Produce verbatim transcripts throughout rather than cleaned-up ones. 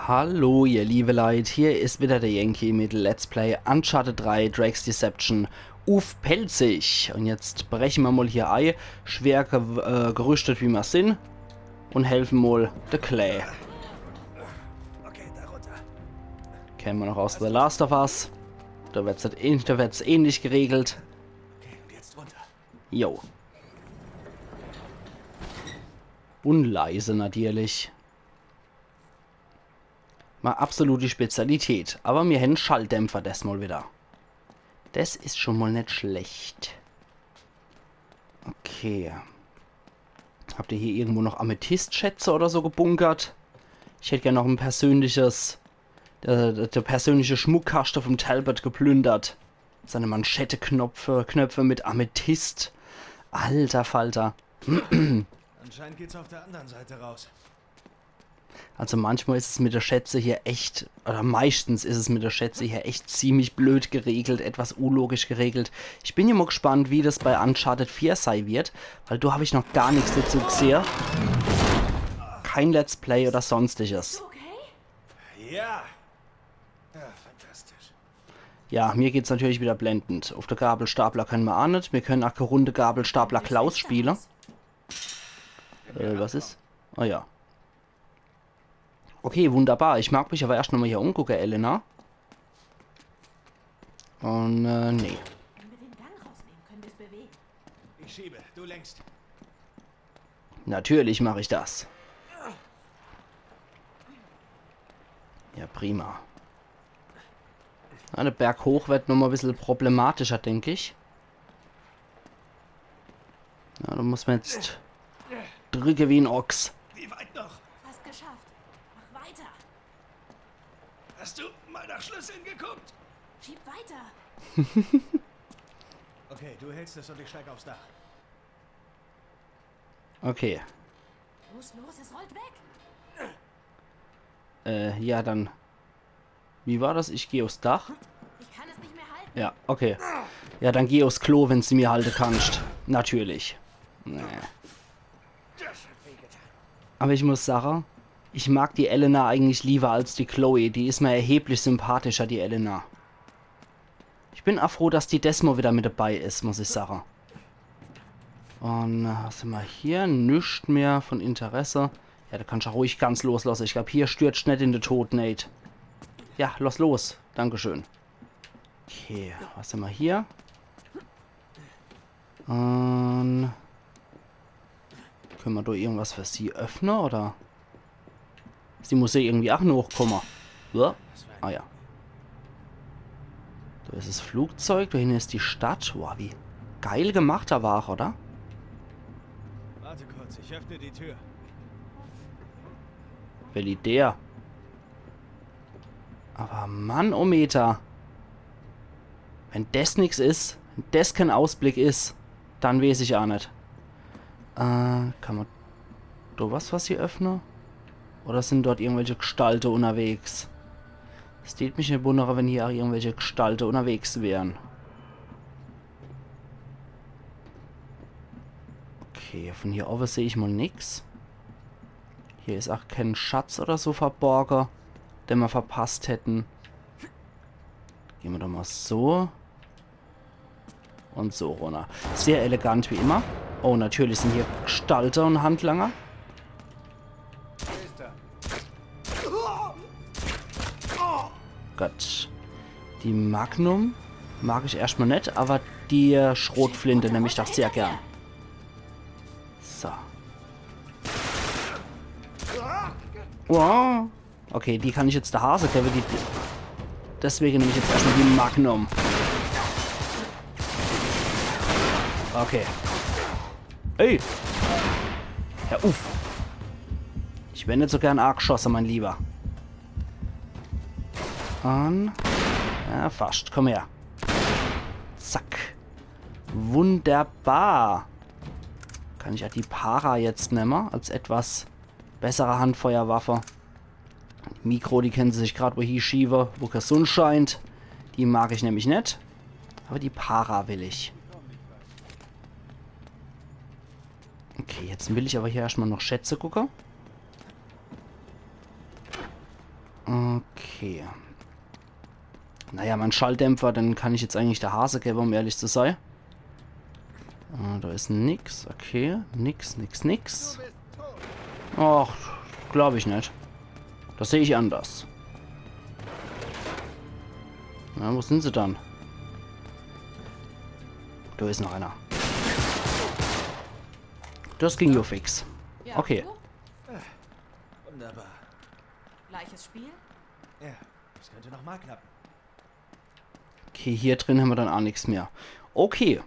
Hallo, ihr liebe Leit, hier is wieder der Yankee mit Let's Play Uncharted drei Drake's Deception uff Pälzisch. Un jetzt breche mer mol hier ei, schwer ge äh, gerüschtet wie mer sin, un helfe mol de Claire. Okay, da runter. Kenne mer noch aus The Last of Us. Da werd's, halt ähn da werd's ähnlich geregelt. Okay, und jetzt runter. Jo. Un leise natierlich. Mei absolute Spezialität. Awwer mir hän Schalldämpfer desmol wieder. Des is schun mol net schlecht. Okay. Habt ihr hier irgendwo noch Amethystschätze oder so gebunkert? Ich hätt gern noch e persönliches, äh, de persönliche Schmuckkaschte vum Talbot geplündert. Seine Manschetteknöpfe, Knöpfe mit Amethyst. Alter Falter. Anscheinend geht's auf der anderen Seite raus. Also manchmal is es mit de Schätze hier echt, oder meistens is es mit de Schätze hier echt ziemlich blöd geregelt, etwas unlogisch geregelt. Ich bin ja mol gespannt, wie des bei Uncharted vier sei wird, weil do hab ich noch gar nix dazu gesehe. Kein Let's Play oder sonstiges. Okay? Ja. Ja, fantastisch. Ja, mir geht's natürlich wieder blendend. Uff de Gabelstapler kenne mer aa net. Mir kenne aa kä runde Gabelstapler Klaus spiele. Äh, was is? Ah ja. Okay, wunderbar. Ich mag mich awwer erscht nochmol hier umgucke, Elena. Un, äh, nee. Wenn wir den Gang rausnehmen, können wir es bewegen. Ich schiebe, du lenkst. Natürlich mach ich das. Ja, prima. Ja, de Berg hoch werd nochmol e bissel problematischer, denk ich. Ja, do muss mer jetzt dricke wie en Ochs. Wie weit noch? Fast geschafft. Mach weiter. Hast du mal nach Schlüsseln geguckt? Schieb weiter. Okay, du hältst es und ich steig aufs Dach. Okay. Los, los, es rollt weg. Äh, ja, dann. Wie war das? Ich geh aufs Dach? Ich kann es nicht mehr halten. Ja, okay. Ja, dann geh aufs Klo, wenn's du mir halte kannst. Natürlich. Nee. Awwer ich muss sage, ich mag die Elena eigentlich liewer als die Chloe. Die is mir erheblich sympathischer, die Elena. Ich bin aa froh, dass die desmol wieder mit dabei is, muss ich sage. Un, äh, was hämmer hier? Nix mehr von Interesse. Ja, do kannsch aa ruhig ganz loslosse. Ich glaab, hier stürzt net in de Tod, Nate. Ja, loss los. Dankeschön. Okay, was hämmer hier? Un kenne mer do irgendwas für sie öffne, oder? Sie muss jo irgendwie aa hochkomme. Ja? Ah ja. Do is es Flugzeug, do hinne is die Stadt. Wow, wie geil gemacht der war, oder? Warte kurz, ich öffne die Tür. Welli der? Awwer Mann, oh Meter. Wenn des nix is, wenn des kän Ausblick is, dann weeß ich aa net. Äh, kann mer do was, was hier öffne? Oder sin dort irgendwelche Gestalte unnerwegs? Es tät mich net wunnere, wenn hier aa irgendwelche Gestalte unnerwegs wären. Okay, von hier owwe seh ich mol nix. Hier is aa kän Schatz oder so verborge, den mer verpasst hätten. Gehn mer doch mol so. Un so runner. Sehr elegant wie immer. Oh, natürlich sin hier Gestalte un Handlanger. Gott. Die Magnum mag ich erscht mol net, awwer die, äh, Schrotflinte nemm ich doch sehr gern. So. Wow. Okay, die kann ich jetzt de Hase gewwe, die, deswege nemm ich jetzt erscht mol die Magnum. Okay. Ey! Hör uff! Ich wär net so gern aagschosse, mein Lieber. Un, ja, fascht. Komm her. Zack. Wunderbar. Kann ich aa die Para jetzt nemme als etwas bessere Handfeuerwaffe. Die Mikro, die kenne se sich grad wo hieschiewe, wo kä Sunn scheint. Die mag ich nämlich net. Awwer die Para will ich. Okay, jetzt will ich awwer hier erscht mol noch Schätze gucke. Okay. Naja, mein Schalldämpfer, den kann ich jetzt eigentlich de Hase gewwe, um ehrlich zu sei. Äh, do is nix. Okay. Nix, nix, nix. Och, glaab ich net. Das seh ich anders. Na, wo sin se dann? Do is noch einer. Das ging jo fix. Ja, okay. Du? Wunderbar. Gleiches Spiel? Ja, das könnte noch mal klappen. Okay, hier drin hämmer dann aa nix mehr. Okay.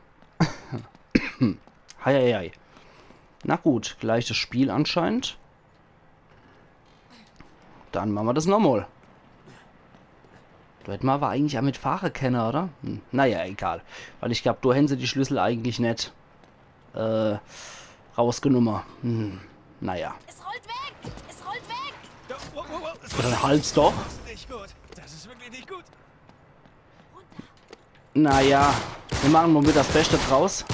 Heieiei. Na gut, gleiches Spiel anscheinend. Dann mache mer das nochmal. Do hätt mer awwer eigentlich aa mit fahre kenne, oder? Hm, naja, egal. Weil ich glaab, do hänn se die Schlüssel eigentlich net äh, rausgenumme. Hm, naja. Es rollt weg! Es rollt weg! Ja, wow, wow, wow, es rollt. Dann halt's doch. Das ist nicht gut. Das ist wirklich nicht gut. Naja, mir mache mol widder das Beste draus.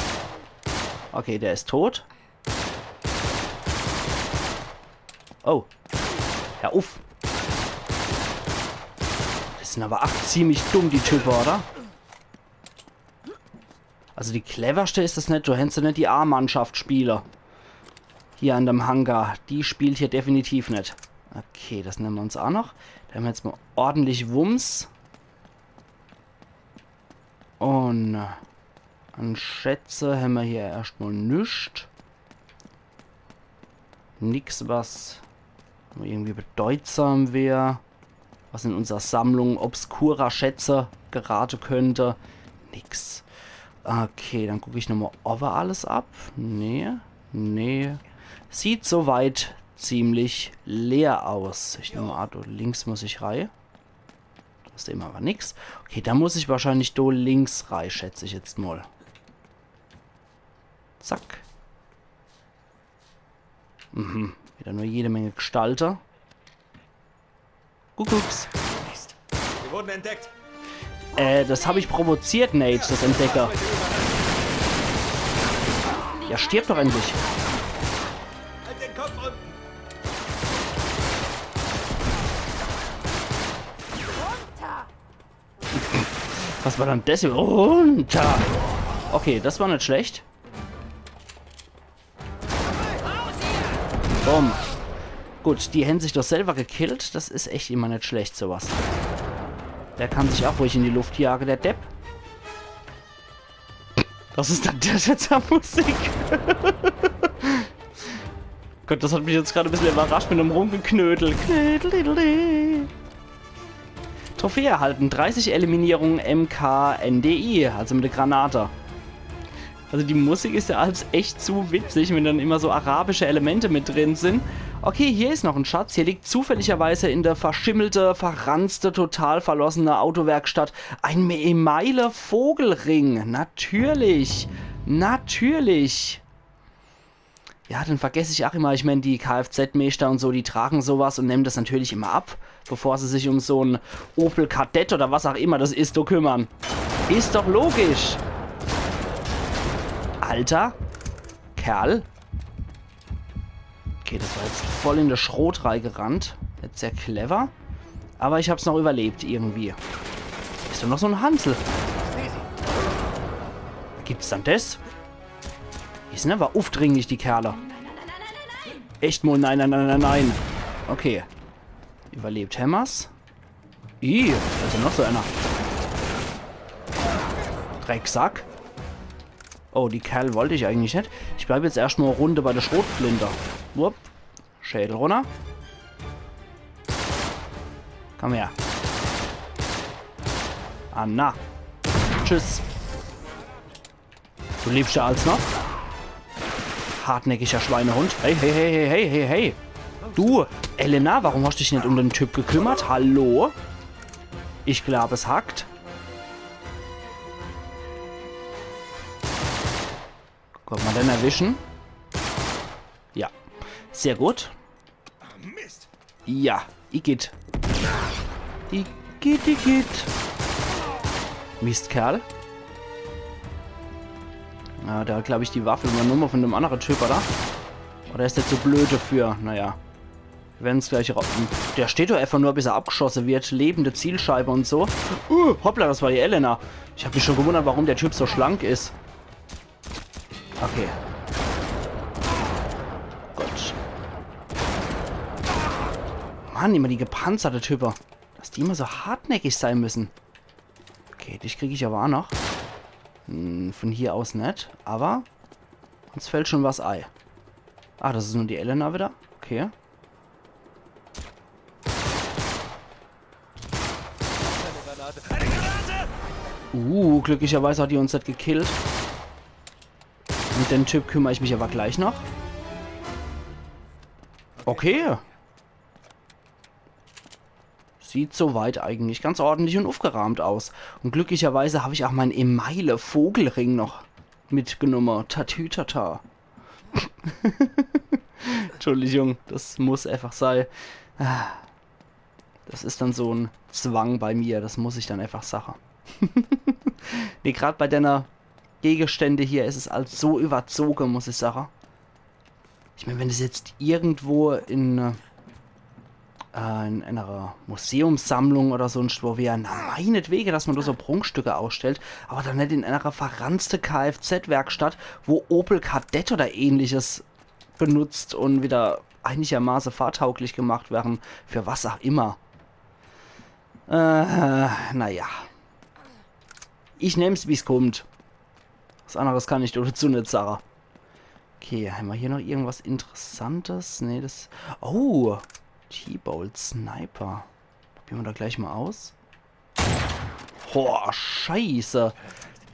Okay, der is tot. Oh. Hör uff. Das sin awwer aa ziemlich dumm, die Type, oder? Also die cleverste is das net, do hänn se net die A-Mannschaft spiele. Hier an dem Hangar. Die spielt hier definitiv net. Okay, das nemme mer uns aa noch. Do hämmer jetzt mol ordentlich Wumms. Un an Schätze hämmer hier erscht mol nix. Nix, was irgendwie bedeutsam wär. Was in unserer Sammlung obskurer Schätze gerate könnte. Nix. Okay, dann guck ich nochmal, ob er alles ab. Nee, nee. Sieht soweit ziemlich leer aus. Ich nehme an, do links muss ich rei. Do is immer aber nix. Okay, da muss ich wahrscheinlich do links rei, schätze ich jetzt mal. Zack. Mhm. Wieder nur jede Menge Gestalte. Kuckucks. Mist. Wir wurden entdeckt. Äh, das hab ich provoziert, Nate, das Entdecke. Ja, stirb doch endlich. Halt den Kopf unten. Was war dann das hier? Runter! Okay, das war net schlecht. Bumm. Gut, die hänn sich doch selber gekillt. Das is echt immer net schlecht, sowas. Der kann sich auch ruhig in die Luft jage, der Depp. Was is dann das jetzt an Musik? Gott, das hat mich jetzt gerade e bissel überrascht mit dem Rumgeknödel. Knödel. Trophäe erhalten, dreißig Eliminierungen M K N D I, also mit der Granate. Also die Musik is ja als echt zu witzig, wenn dann immer so arabische Elemente mit drin sin. Okay, hier is noch en Schatz. Hier liegt zufälligerweise in der verschimmelte, verranzte, total verlossene Autowerkstatt ein Me-, Emaille Vogelring. Natürlich. Natürlich. Ja, den vergess ich auch immer. Ich mein, die K F Z-Meester und so, die tragen sowas und nemmen das natürlich immer ab, bevor sie sich um so en Opel Kadett oder was auch immer das is, do kümmern. Is doch logisch. Alter. Kerl. Okay, das war jetzt voll in de Schrot reigerannt. Net sehr clever. Aber ich hab's noch überlebt irgendwie. Is do noch so en Hansel? Gibt's dann das? Die sin aber uffdringlich, die Kerle. Echt mal, nein, nein, nein, nein, nein. Okay. Überlebt hämmer's. Ih, do is noch so einer. Drecksack. Oh, die Kerl wollt ich eigentlich net. Ich bleib jetzt erscht mal e Runde bei de Schrotflinte. Wupp. Schädel runner. Komm her. Ah, na. Tschüss. Du lebst ja als noch? Hartnäckiger Schweinehund. Hey, hey, hey, hey, hey, hey, hey. Du, Elena, warum hast dich net um den Typ gekümmert? Hallo? Ich glaub, es hackt. Kann mer den erwischen? Ja. Sehr gut. Ah, Mist. Ja, igitt. Igitt, igitt. Mistkerl. Ah, der hat, glaub ich, die Waffe übernumme von dem annere Typ, oder? Oder is der zu blöd dafür? Naja. Wenn's gleich ra-, der steht doch einfach nur, bis er abgeschosse wird. Lebende Zielscheibe und so. Uh, hoppla, das war die Elena. Ich hab mich schon gewundert, warum der Typ so schlank is. Okay. Gut. Mann, immer die gepanzerte Type. Dass die immer so hartnäckig sein müssen. Okay, dich krieg ich aber auch noch. Hm, von hier aus net, aber uns fällt schon was ei. Ah, das is nur die Elena wieder. Okay. Uh, glücklicherweise hat die uns net gekillt. Um den Typ kümmer ich mich aber gleich noch. Okay. Sieht soweit eigentlich ganz ordentlich und aufgeraamt aus. Und glücklicherweise hab ich auch mein Emaille-Vogelring noch mitgenumme. Tatütata. Entschuldigung, das muss einfach sei. Ah. Das is dann so en Zwang bei mir, das muss ich dann einfach sache. Nee, grad bei denne Gegenstände hier is es halt so überzoge, muss ich sache. Ich mein, wenn das jetzt irgendwo in, äh, in einer Museumssammlung oder sonst wo wär, na meinetwege, dass man da so Prunkstücke ausstellt, aber dann net in einer verranzte K-F-Z-Werkstatt, wo Opel Kadett oder ähnliches benutzt und wieder einigermaße fahrtauglich gemacht wären, für was auch immer. Äh, naja. Ich nehm's, wie's kommt. Was anderes kann ich dazu net sage. Okay, haben wir hier noch irgendwas Interessantes? Nee, das... Oh, Diebold Sniper. Probieren wir doch gleich mal aus. Boah, scheiße.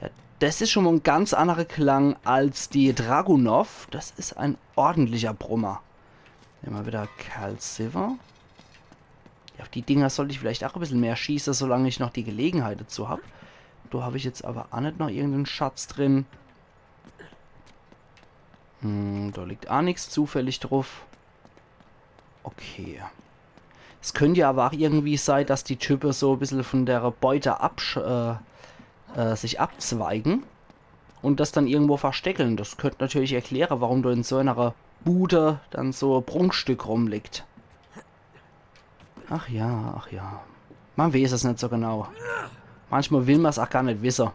Ja, das is schon mal en ganz anderer Klang als die Dragunov. Das is en ordentlicher Brummer. Nehmen wir wieder Calcifer. Ja, auf die Dinger sollt ich vielleicht auch e bissel mehr schieße, solange ich noch die Gelegenheit dazu hab. Da hab ich jetzt aber auch net noch irgenden Schatz drin. Hm, da liegt auch nix zufällig drauf. Okay. Es könnt ja aber auch irgendwie sei, dass die Type so e bissel von der Beute absch-, äh, äh, sich abzweigen und das dann irgendwo versteckeln. Das könnt natürlich erkläre, warum da in so einer Bude dann so Prunkstück rumliegt. Ach ja, ach ja. Man weeß es net so genau. Manchmal will man's auch gar net wisse.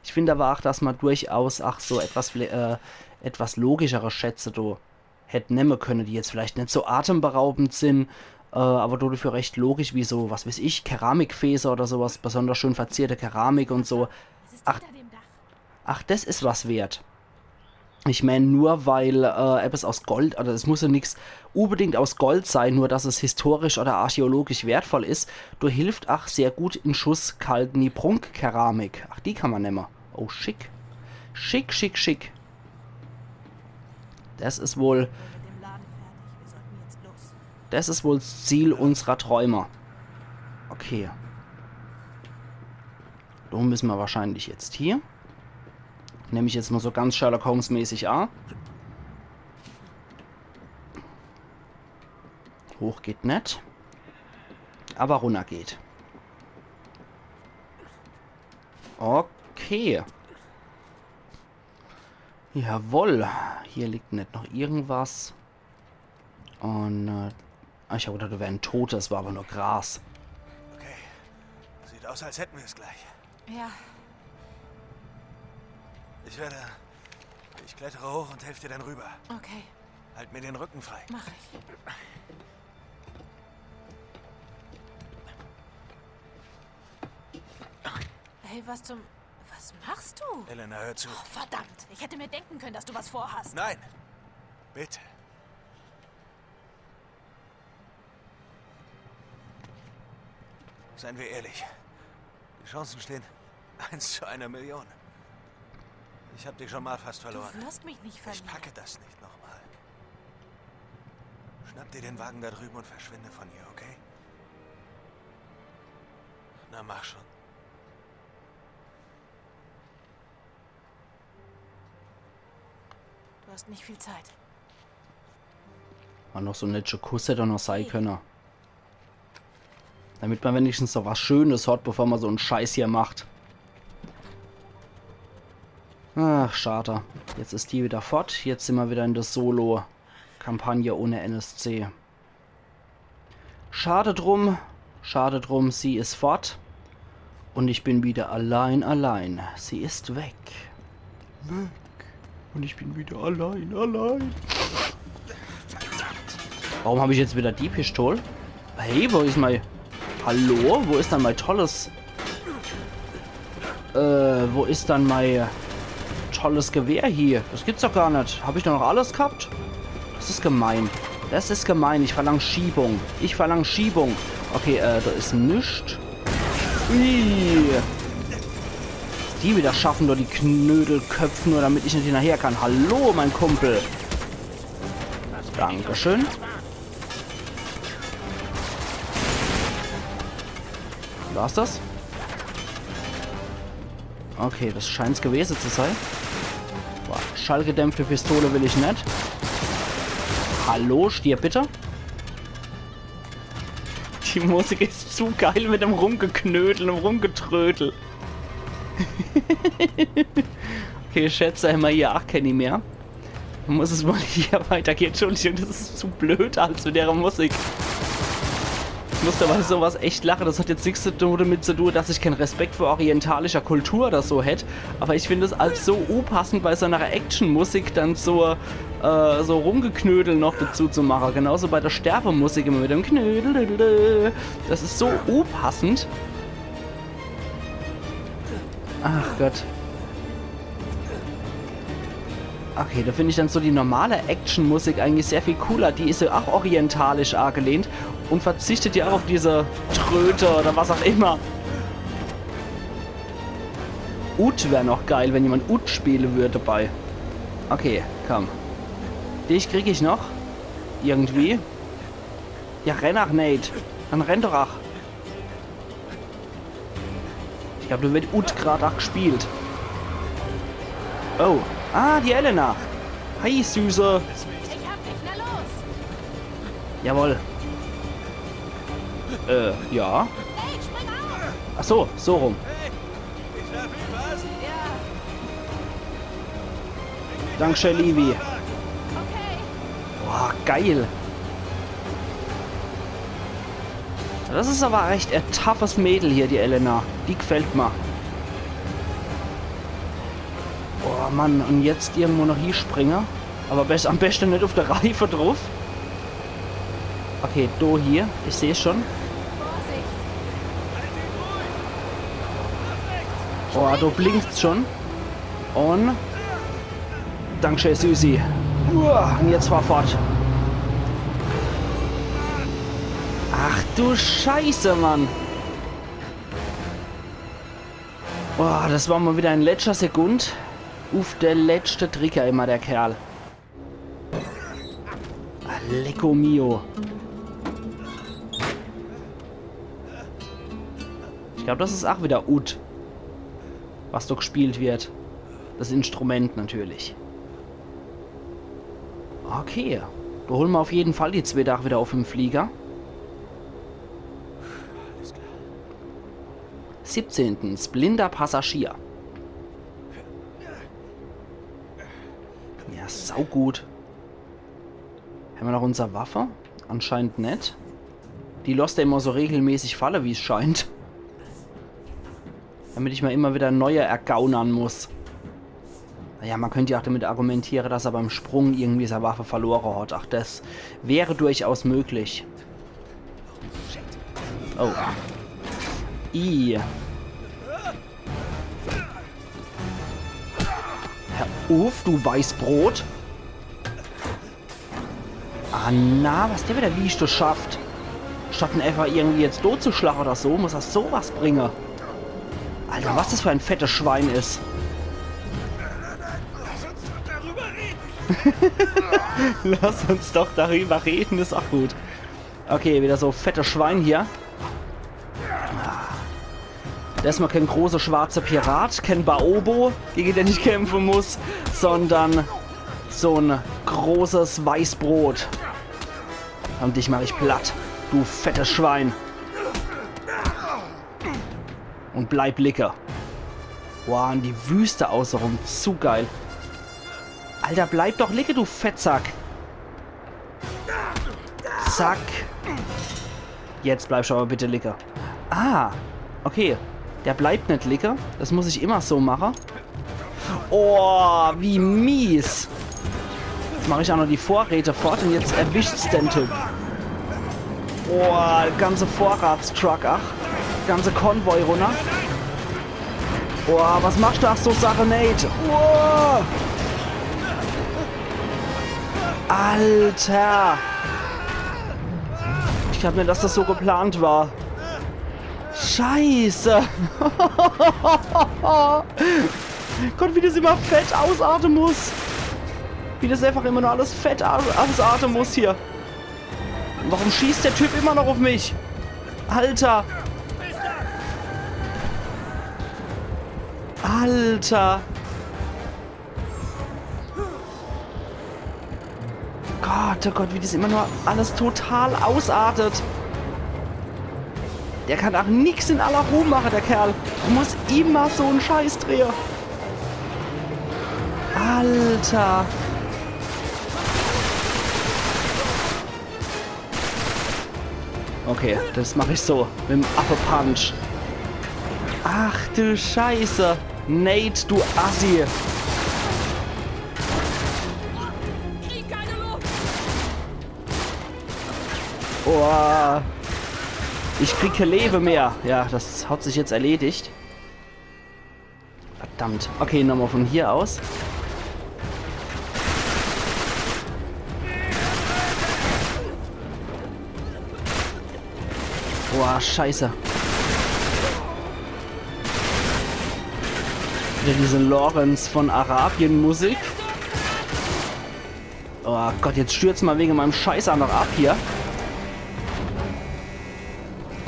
Ich find aber auch, dass man durchaus auch so etwas, fle- äh, etwas logischere Schätze do hätt nemme könne, die jetzt vielleicht net so atemberaubend sin, äh, aber dafür recht logisch, wie so, was weeß ich, Keramikfäßer oder sowas, besonders schön verzierte Keramik und so. Es ist Ach, hinter dem Dach. Ach, das is was wert. Ich mein, nur weil äh, etwas aus Gold, oder es muss ja nix unbedingt aus Gold sein, nur dass es historisch oder archäologisch wertvoll is, do hilft ach sehr gut in Schuss gehalteni Prunkkeramik. Ach, die kann man nemme. Oh, schick. Schick, schick, schick. Das is wohl, Mit dem Laden fertig. Wir sollten jetzt los. Das is wohl das Ziel unserer Träume. Okay. Do müssen wir wahrscheinlich jetzt hier. Nemm ich jetzt mal so ganz Sherlock Holmes mäßig a. Hoch geht net. Aber runner geht. Okay. Jawoll. Hier liegt net noch irgendwas. Und, äh, ah, ich hab gedacht, da wär en Toter, es war aber nur Gras. Okay. Sieht aus, als hätten wir es gleich. Ja, Ich werde. Ich klettere hoch und helfe dir dann rüber. Okay, halt mir den Rücken frei. Mach ich. Hey, was zum... Was machst du? Elena, hör zu. Oh, verdammt, ich hätte mir denken können, dass du was vorhast. Nein! Bitte. Seien wir ehrlich. Die Chancen stehen eins zu einer Million. Ich hab dich schon mal fast verloren. Du wirst mich nicht verlieren. Ich packe das nicht nochmal. Schnapp dir den Wagen da drüben und verschwinde von hier, okay? Na, mach schon. Du hast nicht viel Zeit. War noch so en netsche Kuss hätt er noch sei könne. Damit man wenigstens noch was Schönes hat, bevor man so en Scheiß hier macht. Ach, schade. Jetzt is die wieder fort. Jetzt sin mer wieder in de Solo. Kampagne ohne N S C. Schade drum, schade drum, sie is fort. Und ich bin wieder allein, allein. Sie ist weg. Weg. Und ich bin wieder allein, allein. Warum hab ich jetzt wieder die Pistol? Hey, wo is mei... Hallo? Wo is dann mei tolles... Äh, wo is dann mei tolles Gewehr hier? Das gibt's doch gar net. Hab ich doch noch alles gehabt? Das is gemein. Das is gemein. Ich verlang Schiebung. Ich verlang Schiebung. Okay, äh, da is nix. Ui. Die wieder schaffen, nur die Knödelköpfe, nur damit ich net hinterher kann. Hallo, mein Kumpel. Dankeschön. War's das? Okay, das scheint's gewese zu sein. Boah, schallgedämpfte Pistole will ich net. Hallo, stirb bitte. Die Musik is zu geil mit dem Rumgeknödel und Rumgetrödel. Okay, ich schätze, hämmer hier ach kenni mehr. Muss es mal hier weitergehen. Entschuldigung, das is zu blöd als mit der Musik. Ich muss da bei sowas echt lachen. Das hat jetzt nix zu tun, damit zu tun, dass ich kein Respekt vor orientalischer Kultur oder so hätt. Aber ich find es als so unpassend, bei so einer Action-Musik dann so, äh, so Rumgeknödel noch dazu zu machen. Genauso bei der Sterbemusik immer mit dem Knödel. Das is so unpassend. Ach Gott. Okay, da find ich dann so die normale Action-Musik eigentlich sehr viel cooler. Die is ja auch orientalisch angelehnt und verzichtet ja auch auf diese Tröte oder was auch immer. Oud wär noch geil, wenn jemand Oud spiele würd dabei. Okay, komm. Dich krieg ich noch. Irgendwie. Ja, renn ach, Nate. Dann renn doch ach. Ich glaub, da wird Oud grad ach gespielt. Oh. Ah, die Elena. Hi, Süße. Ich hab dich, na los! Jawohl. Äh, ja. Hey, spring auf! Ach so, so rum. Ja, Dankeschön, Levi. Okay. Boah, geil. Das is aber echt e toughes Mädel hier, die Elena. Die gefällt mir. Boah, Mann, und jetzt irgendwo noch hier springe. Aber best, am besten net auf der Reife drauf. Okay, do hier. Ich seh's schon. Boah, do blinkt's schon. Und Dankeschön, Süßi. Uah, und jetzt fahr fort. Ach du Scheiße, Mann. Boah, das war mal wieder in letzter Sekund. Uff, der letzte Tricker immer, der Kerl. Ah, lecko mio. Ich glaub, das is ach wieder Oud, was do gespielt wird. Das Instrument natürlich. Okay, do holen mer auf jeden Fall die zwee Dach wieder auf im Flieger. Siebzehntens, blinder Passagier. Ja, saugut. Hämmer noch unser Waffe? Anscheinend net. Die losst er immer so regelmäßig falle, wie's scheint. Damit ich mir immer wieder neue ergaunern muss. Naja, man könnt ja auch damit argumentieren, dass er beim Sprung irgendwie seine Waffe verloren hat. Ach, das wäre durchaus möglich. Oh. I. Hör uff, du Weißbrot. Ah na, was der wieder Wichtes schafft. Statt en einfach irgendwie jetzt totzuschlagen oder so, muss er sowas bringen. Alter, was das für ein fettes Schwein is. Lass uns doch darüber reden, is auch gut. Okay, wieder so fettes Schwein hier. Ah. Das is mal kein großer schwarzer Pirat, kein Baobo, gegen den ich kämpfen muss, sondern so ein großes Weißbrot. Und dich mach ich platt, du fettes Schwein. Und bleib licke. Boah, und die Wüste außenrum, zu geil. Alter, bleib doch licke, du Fettsack. Zack. Jetzt bleib schun awwer bitte liege. Ah, okay. Der bleibt net liege. Des muss ich immer so mache. Oh, wie mies. Jetzt mach ich aa noch die Vorräte fort un jetzt erwischt's den Typ. Oh, ganze Vorratstruck, ach. Ganze Konvoi runner. Oh, was machsch du? Ach so, Sache, Nate. Oh. Alter. Ich glaab net, dass des so geplant war. Scheiße. Gott, wie des immer fett ausarte muss. Wie des einfach immer nur alles fett aus ausarte muss hier. Warum schießt der Typ immer noch uff mich? Alter. Alter. Gott, oh Gott, wie des immer nur alles total ausartet. Der kann aa nix in aller Ruh mache, der Kerl. Der muss immer so en Scheiß drehe. Alter. Okay, des mach ich so. Mit'm Affe-Punch. Ach du Scheiße. Nate, du Assi. Oh. Ich krieg kee Lewe mehr. Ja, des hat sich jetzt erledigt. Verdammt. Okay, nochmol vun hier aus. Boah, Scheiße. Widder diese Lawrence von Arabien Musik. Oh Gott, jetzt stürzt mol wege meim Scheiß aa noch ab hier.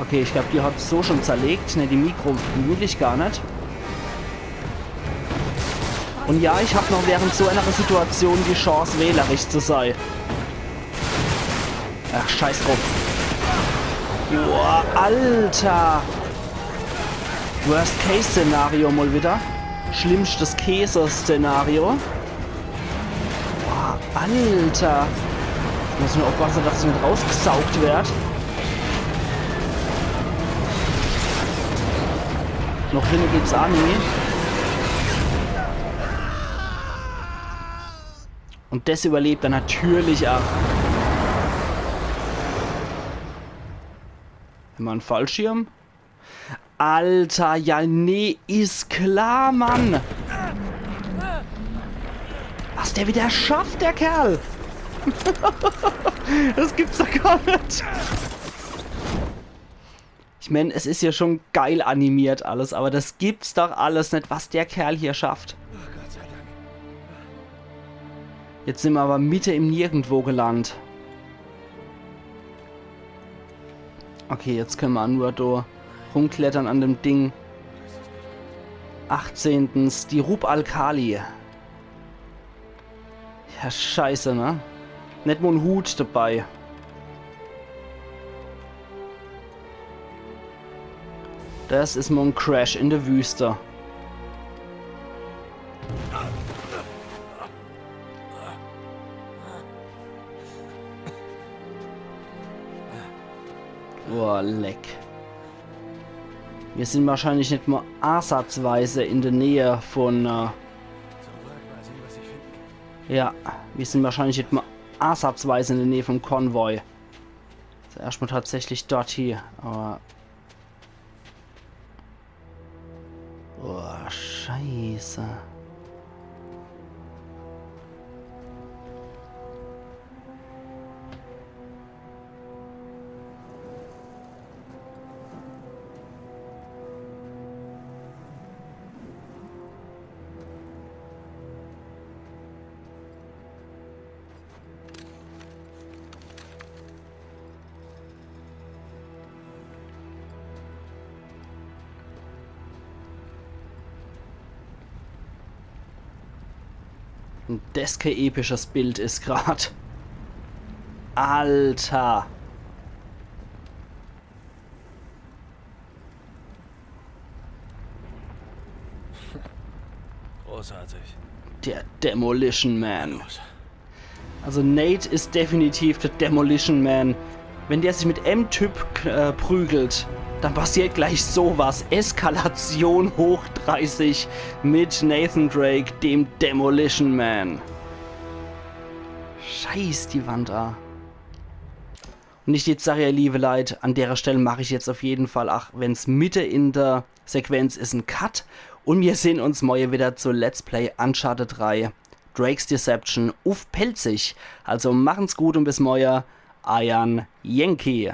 Okay, ich glaab, die hat so schun zerlegt. Ne, die Mikro will ich gar net. Un ja, ich hab noch während so enere Situation die Chance, wählerisch zu sei. Ach, scheiß druff. Boah, Alter. Worst-Case-Szenario mol widder. Schlimmstes Käse-Szenario. Boah, Alter. Muss nur uffpasse, dass ich net rausgesaugt werd. Noch hinne geht's aa nie. Un des überlebt er natürlich aa. Hämmer en Fallschirm? Alter, ja, nee, is klar, Mann. Was der widder schafft, der Kerl. Des gibt's doch gar net. Ich mein, es is jo schun geil animiert alles, awwer des gibt's doch alles net, was der Kerl hier schafft. Jetzt sin mer awwer mitte im Nirgendwo gelandt. Okay, jetzt kenne mer nur do rumklettere an dem Ding. Achtzehntens, die Rub al Khali. Ja, scheiße, ne? Net mol en Hut debei. Des is mol en Crash in de Wüste. Boah, leck. Mir sin wahrscheinlich net mol ansatzweise in de Näh vun, äh, ja, mir sin wahrscheinlich net mol ansatzweise in de Näh vum Konvoi. Zuerscht mol tatsächlich dort hie, awwer Oh, scheiße. Des kee episches Bild is grad. Alter. Großartig. Der Demolition Man. Also Nate is definitiv de Demolition Man. Wenn der sich mit em Typ äh, prügelt, dann passiert gleich sowas. Eskalation hoch dreißig mit Nathan Drake, dem Demolition Man. Scheiß die Wand a. Und ich jetzt sag, ihr liebe Leit, an derer Stell mach ich jetzt auf jeden Fall, ach wenn's mitte in der Sequenz is, en Cut. Und mir sehn uns morje wieder zu Let's Play Uncharted drei Drake's Deception uff Pälzisch. Also machen's gut und bis morje, eiern Yankee.